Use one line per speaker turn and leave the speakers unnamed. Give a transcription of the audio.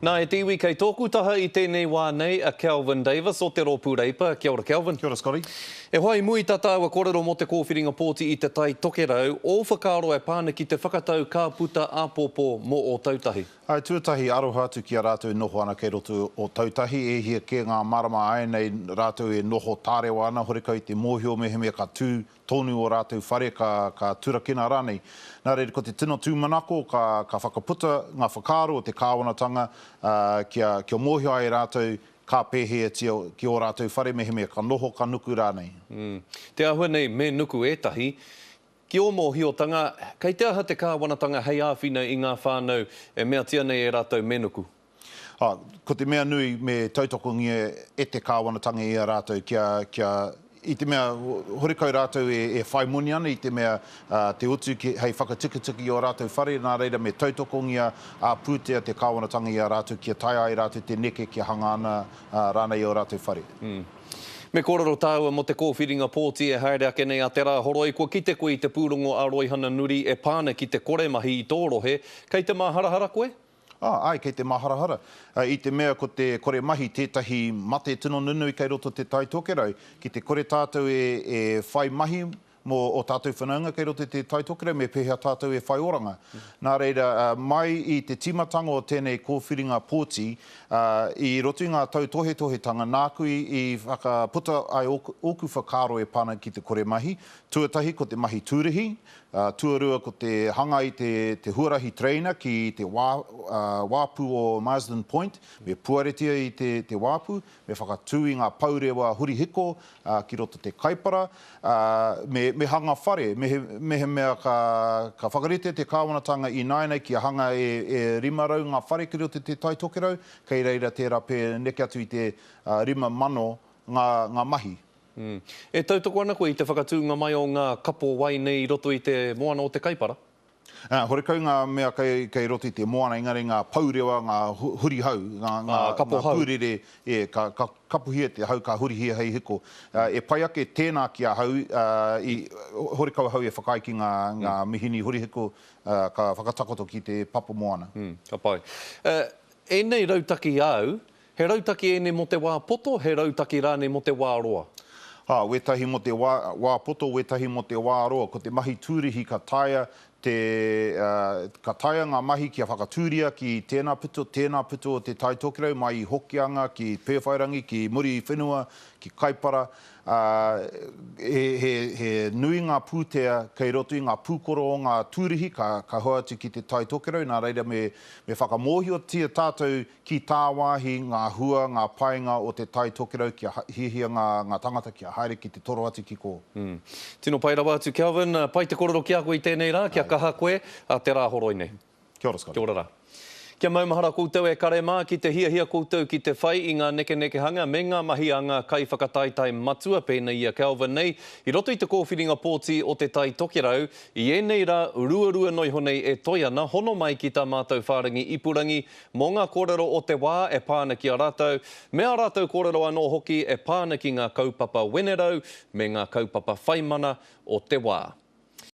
Nā, e te iwi, kei tōku taha i tēnei wā nei a Kelvin Davis o te Rōpū Reipa. Kia ora, Kelvin.
Kia ora, Scotty.
E hoa, i mua i tā tāua kōrero mō te kōwhiringa pōti i Te Tai Tokerau, ō whakaaro e pā ana ki te whakatau ka puta āpōpō mō Ōtautahi?
Āe, tuatahi, aroha atu ki a rātou e noho ana kei roto o Ōtautahi, e hia kē ngā marama āianei rātou e noho tārewa ana, horekau i te mōhio mehemea ka tū tonu ō rātou whare ka, ka turakina rānei. Nā reira, ko te tino tūmanako ka, ka whakaputa ngā whakaaro o te kāwanatanga, ā, kia, kia mōhio ai rātou ka pēheatia ki ō rātou whare mehemea ka noho, ka nuku rānei.
Mm. Te āhua nei me nuku ētahi, ki ō mōhiotanga, kei te aha te kāwanatanga hei āwhina i ngā whānau e meatia nei e rātou me nuku?
Ā, ko te mea nui me tautokongia e te kāwanatanga i a rātou kia, kia, i te mea horekau rātou e, e whai moni ana i te mea te utu ki, hei whakatikatiki i ō rātou whare, nā reira me tautokongia ā-pūtea te kāwanatanga i a rātou kia taea ai rātou te neke kia hanga ana rānei i ō rātou whare.
Mm. Me kōrero tāua mō te kōwhiringa pōti e haere ake nei a Te Rāhoroi. Kua kite koe i te pūrongo a Roihana Nuri e pā ana ki te kore mahi i tō rohe. Kei te māharahara koe?
Ā, āe, kei te māharahara. I te mea ko te kore mahi tētahi mate tino nunui kei roto Te Tai Tokerau. Ki te kore tātou e, e whai mahi mō ō tātou whanaunga kei roto i Te Tai Tokerau, me pēhea tātou e whai oranga? Nā reira, mai i te tīmatanga o tēnei kōwhiringa pōti, i roto i ngā tautohetohetanga, nāku i, i whakaputa ai ōku, ōku whakaaro e pā ana ki te kore mahi. Tuatahi, ko te mahi tūrihi, Tuarua ko te hanga i te huarahi tereina ki te wāpu o Marsden Point, me puaretia i te wāpu, me whakatū i ngā pourewa hurihiko ki roto te Kaipara, me hanga whare, mehemea ka whakaritea te kāwanatanga ināianei kia hanga e 500 ngā whare ki roto i Te Tai Tokerau, kei reira tērā pea neke atu i te 5,000 ngā mahi.
E tautoko ana koe i te whakatūnga mai o ngā kapo wai nei i roto i te moana o te Kaipara?
Ā, horekau ngā mea kei, kei roto i te moana, engari ngā pourewa, ngā huri hau, ngā, ngā,
Ā, kapo
ngā
hau.
pūrere, e, ka, ka kapohia te hau, ka hurihia hei hiko. Ā, e pai ake tēnā ki ahau, ā, i, horekau ahau e whakaae ki ngā, ngā mihini hurihiko, ā, ka whakatakoto ki te papa moana.
Ka pai. Ā, ēnei rautaki āu, He rautaki ēnei mō te wā poto, he rautaki rānei mō te wā roa?
Ā, wētahi mō te wā, wā poto, wētahi mō te wā roa. Ko te mahi tūrihi ka taea te, ā, ka taea ngā mahi kia whakatūria ki tēnā pito, tēnā pito o Te Tai Tokerau, mai i Hokianga ki Pēwhairangi, ki Muriwhenua, ki Kaipara, ā, he, he, he nui ngā pūtea kei roto i ngā pūkoro o ngā tūrihi ka, ka hua atu ki Te Tai Tokerau, nā reira me, me whakamōhiotia tātou Ki tāwāhi ngā hua, ngā painga o te Tai Tokerau kia hiahia ngā ngā tangata kia haere ki te toro atu ki kō.
Mm. Tino pai rawa atu Kelvin, pai te korero ki a koe i tēnei rā, kia kaha koe a te rā horoi nei.
Kia ora Scotty.
Kia ora rā. Kia maumahara koutou e kare mā, ki te hiahia koutou ki te whai i ngā nekenekehanga me ngā mahi a ngā kaiwhakataetae matua pēnei i a Kelvin nei i roto i te kōwhiringa pōti o Te Tai Tokerau i ēnei rā ruarua noiho nei e toe ana, hono mai ki tā mātou whārangi ipurangi Mō ngā kōrero o te wā e pā ana ki a rātou, me ā rātou kōrero anō hoki e pā ana ki ngā kaupapa wenerau me ngā kaupapa whaimana o te wā.